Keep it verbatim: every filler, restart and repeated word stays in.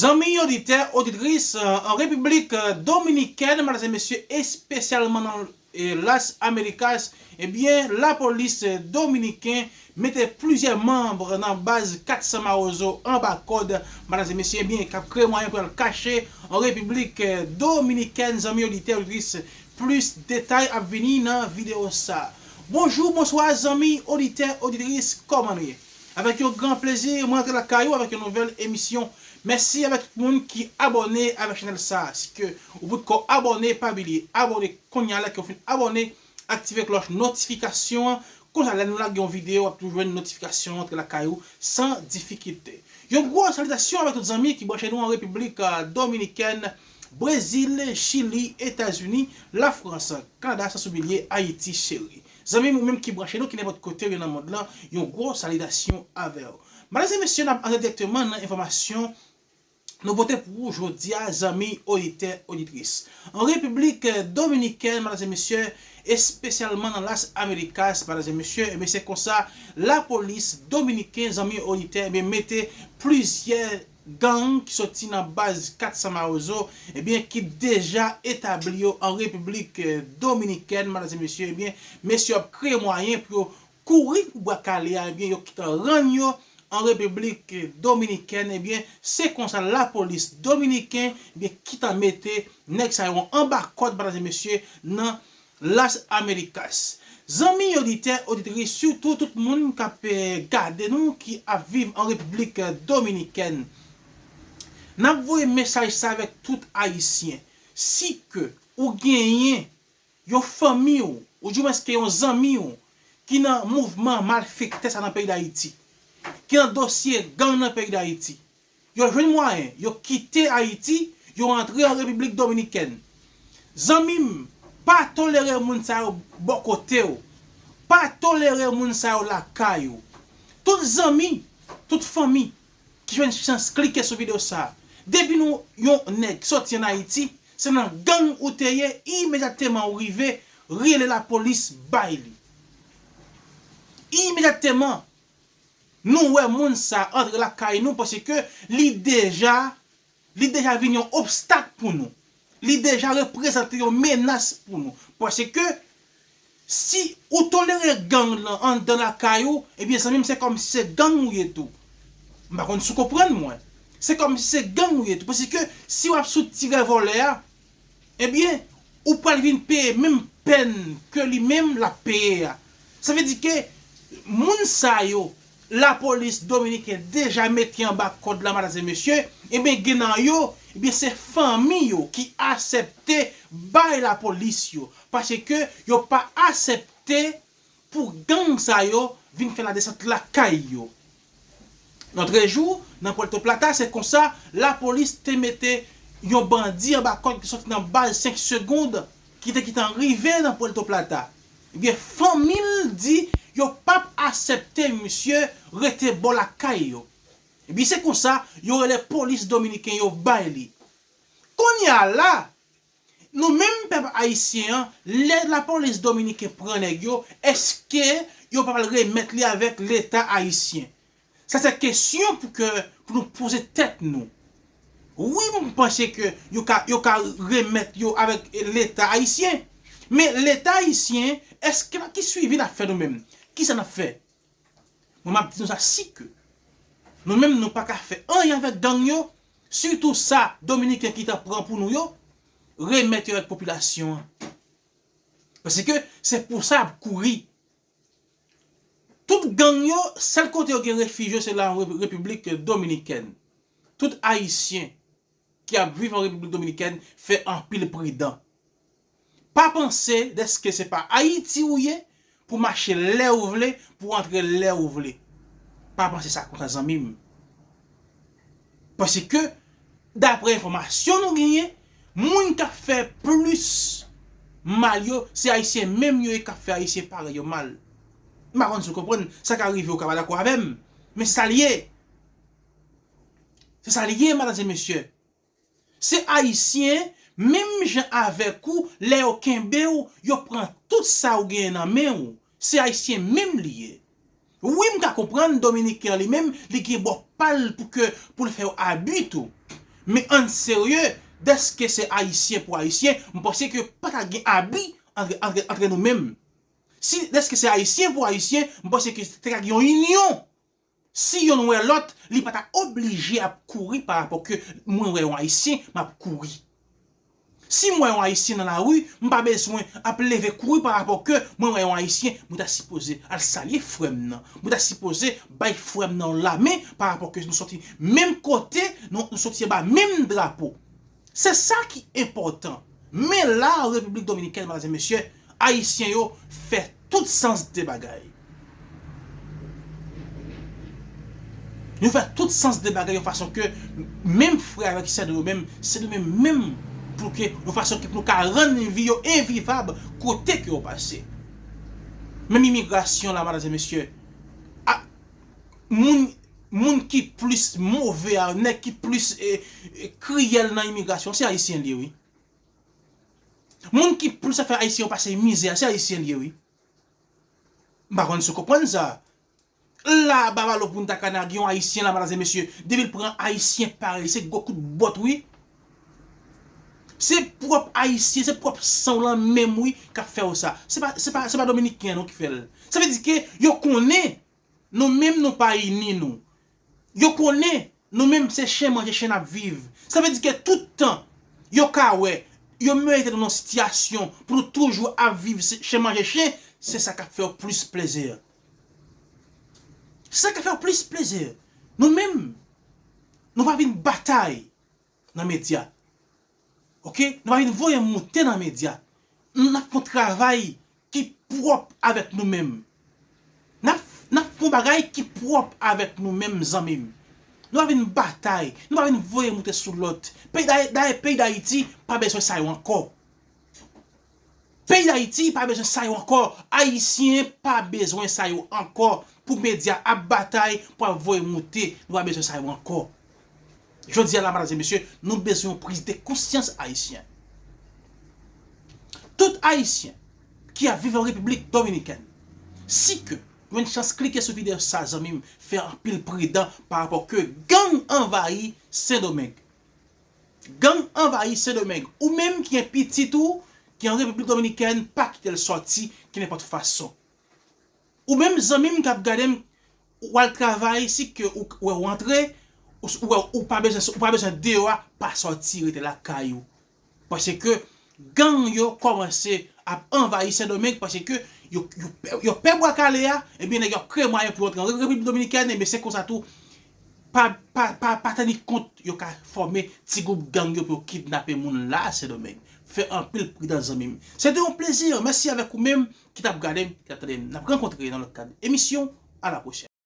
Zanmi oditè, oditris, euh, an Repiblik, euh, Dominikèn, madam e mesye, espesyalman nan, euh, Las Americas, ebyen, lapolis, euh, dominiken mete plizyè manm nan baz kat san Mawozo anba kòd, madam e mesye, ebyen, k ap kreye mwayen pou y al kache an Repiblik, euh, Dominikèn, zanmi oditè, oditris, plis detay ap vini nan videyo sa. Bonjou, bonswa, zanmi oditè, oditris, kòman nou ye? Avèk yon gran plezi, mwen rantre lakay ou avèk yon nouvèl emisyon. Mèsi avèk tout moun ki abòne avèk chanèl sa. Si ke ou potko abòne, pa bliye abòne kounye a, lè ke w fin abòne, aktive klòch notifikasyon an. Konsa, lè nou lage yon videyo, w ap toujou jwenn notifikasyon antre lakay ou san difikilte. Yon gwo salitasyon avèk tout zanmi ki branche nou an Repiblik, euh, Dominikèn, Brezil, Chili, Etazini, Lafrans, Kanada, san oubliye Ayiti cheri. Zanmi m, ou menm ki branche nou, ki nenpòt kote w ye nan mond lan, yon gwo salitasyon avè w. Madam e mesye, n ap antre dirèkteman nan enfòmasyon nou pote pou ou jodi a, zanmi oditè, oditris. An Repiblik, euh, Dominikèn, madam e mesye, espesyalman nan Las Americas, madam e mesye, ebyen, se konsa, lapolis dominiken, zanmi oditè, ebyen, mete plizyè gang ki soti nan baz kat san Mawozo, ebyen, ki deja etabli yo an Repiblik, euh, Dominikèn, madam e mesye, ebyen, mesye ap kreye mwayen pou yo kouri pou bwa kale a, ebyen, yo kite rann yo an Repiblik Dominikèn, ebyen, se konsa lapolis dominiken, ebyen, kite mete nèg sa yo anba kòd, madam e mesye, nan Las Americas. Zanmi oditè, oditris, sitou tout moun k ap, eh, gade nou, ki ap viv an Repiblik Dominikèn. N ap voye mesaj sa avèk tout Ayisyen. Si ke ou genyen yon fanmi w, oudimwens ke yon zanmi w, ki nan mouvman malfektè sa nan peyi Dayiti, ki nan dosye gang nan peyi Dayiti, yo jwenn mwayen, yo kite Ayiti, yo antre an Repiblik Dominikèn. Zanmi m, pa tolere moun sa yo bò kote w. Pa tolere moun sa yo lakay ou. Tout zanmi, tout fanmi ki jwenn chans klike sou videyo sa a, depi nou yon nèg soti ann Ayiti, se nan gang ou te ye, imedyateman ou rive, rele lapolis bay li. Imedyateman, nou wè moun sa antre lakay nou paske li deja, li deja vin yon obstak pou nou. Li deja reprezante yon menas pou nou. Paske si ou tolere gang lan anndan lakay ou, ebyen, zanmi m, se kòmsi se gang ou ye tou. M pa konn si w konprann mwen. Se kòmsi se gang ou ye tou. Paske si w ap soutire vòlè a, ebyen, ou pral vin peye menm pèn ke li menm l ap peye a. Sa vle di ke moun sa yo, lapolis dominiken deja mete anba kòd la, madam e mesye, ebyen, gen nan yo, ebyen, se fanmi yo ki aksepte bay lapolis yo, paske yo pa aksepte pou gang sa yo vin fè ladesant lakay yo. Lòtrejou, nan Puerto Plata, se konsa, lapolis te mete yon bandi anba kòd ki soti nan baz senk Segond, ki te gentan rive nan Puerto Plata. Ebyen, fanmi l di yo p ap aksepte misye rete bò lakay yo. Ebyen, se konsa, yo rele polis dominiken yo bay li. Kounye a la, nou menm pèp ayisyen an, lè lapolis dominiken pran nèg yo, èske yo pa pral remèt li avèk Leta ayisyen? Sa se kesyon pou ke, pou nou poze tèt nou. Wi, m panse ke yo ka, yo ka remèt yo avèk Leta ayisyen. Men Leta ayisyen, èske ki swivi l ap fè nou menm? Kisa n ap fè? Mwen, m ap di nou sa, si ke nou menm, nou pa ka fè anyen avèk gang yo, sitou sa dominiken ki ta pran pou nou yo, remèt yo avèk popilasyon an. Paske se pou sa y ap kouri. Tout gang yo, sèl kote yo gen refij yo, se la Re-, Repiblik Dominikèn. Tout Ayisyen ki ap viv an Repiblik Dominikèn, fè anpil pridan. Pa panse dèske se pa Ayiti ou ye, pou mache lè ou vle, pou antre lè ou vle. Pa panse sa konsa, zanmi m. Paske, daprè enfòmasyon nou genyen, moun k ap fè plis mal yo, se Ayisyen menm yo ye k ap fè Ayisyen parèy yo mal. M pa konn si w konprann sa ka rive, ou ka pa dakò avè m, men se sa l ye. Se sa l ye, madam e mesye. Se Ayisyen, menm jan avèk ou, lè yo kenbe w, yo pran tout sa ou genyen nan men w. Se Ayisyen menm li ye. Wi, m ka konprann Dominiken an li menm, li gen bò pa l pou ke, pou l fè w abi tou. Men ann serye, dèske se Ayisyen pou Ayisyen, m panse ke pa ta gen abi antre, antre, antre nou menm. Si dèske se Ayisyen pou Ayisyen, m panse ke te ka gen yon inyon. Si yonn wè lòt, li pa ta oblije ap kouri pa rapò ke mwen wè yon Ayisyen, m ap kouri. Si m wè yon Ayisyen nan lari, m pa bezwen ap leve kouri pa rapò ke mwen wè yon Ayisyen, mwen ta sipoze al salye frè m nan. Mwen ta sipoze bay frè m nan yon lamen pa rapò ke nou soti menm kote, nou, nou soti anba menm drapo. Se sa ki enpòtan. Men la, Repiblik Dominikèn, medam e mesye, Ayisyen yo fè tout sans de bagay. Nou fè tout sans de bagay yon fason ke menm frè avèk sè nou yo menm, se nou menm menm pou ke yon fason ke pou nou ka rann vi yo envivab kote ke yo pase. Menm imigrasyon la, medam e mesye, a, moun, moun ki plis move a, nèg ki plis e, e, kriyèl nan imigrasyon, se Ayisyen li ye, wi. Moun ki plis ap fè Ayisyen yo pase mizè a, se Ayisyen li ye, wi. M pa konn si w konprann sa. La, Babalo Punta Cana, gen yon Ayisyen la, medam e mesye, depi l pran Ayisyen parèy, se gwo kout bòt, wi. Se pwòp Ayisyen, se pwòp san w lan menm, wi, k ap fè w sa. Se pa, se pa, se pa Dominiken non ki fè l. Sa vle di ke yo konnen nou menm nou pa ini nou. Yo konnen nou menm se chen manje chen n ap viv. Sa vle di ke tout tan yo ka wè yo mete nou nan sitiyasyon pou nou toujou ap viv se, chen manje chen, se sa k ap fè yo plis plezi. Se sa k ap fè yo plis plezi. Nou menm, nou pa vin batay nan medya. Oke? Nou pa vin voye moute nan medya. N ap fè yon travay ki pwòp avèk nou menm. N ap, n ap fè yon bagay ki pwòp avèk nou menm, zanmi m. Nou pa vin batay, nou pa vin voye moute sou lòt. Peyi Day-, dayè, peyi Dayiti pa bezwen sa yo ankò. Peyi Dayiti pa bezwen sa yo ankò. Ayisyen pa bezwen sa yo ankò. Pou medya ap batay, pou ap voye moute, nou pa bezwen sa yo ankò. Jodi a la, medam e mesye, nou bezwen yon priz de konsyans ayisyen. Tout Ayisyen ki ap viv an Repiblik Dominikèn, si ke jwenn chans klike sou videyo sa, zanmi m, fè anpil pridan pa rapò ke gang anvayi Sendomeng. Gang anvayi Sendomeng. Ou menm ki gen pitit ou ki an Repiblik Dominikèn, pa kite l sòti ki nenpòt fason. Ou menm zanmi m k ap gade m, ou al travay, si ke ou, ou wè w antre, ou, ou, ou pa bezwen, ou pa bezwen deyò a, pa sòti, rete lakay ou. Paske gang yo kòmanse ap anvayi Sendomeng, paske yo, yo, yo pè bwa kale a, ebyen nèg yo ap kreye mwayen pou yo antre an Repiblik Dominikèn, ebyen se konsa tou, pa, pa, pa, pa teni kont yo ka fòme ti gwoup gang yo pou yo kidnape moun la Sendomeng. Fè anpil pridans zanmi m. Se te yon plezi, mèsi avèk ou menm ki t ap gade m, ki t ap tande m. N ap rankontre nan lòt kad emisyon. A la pwochèn.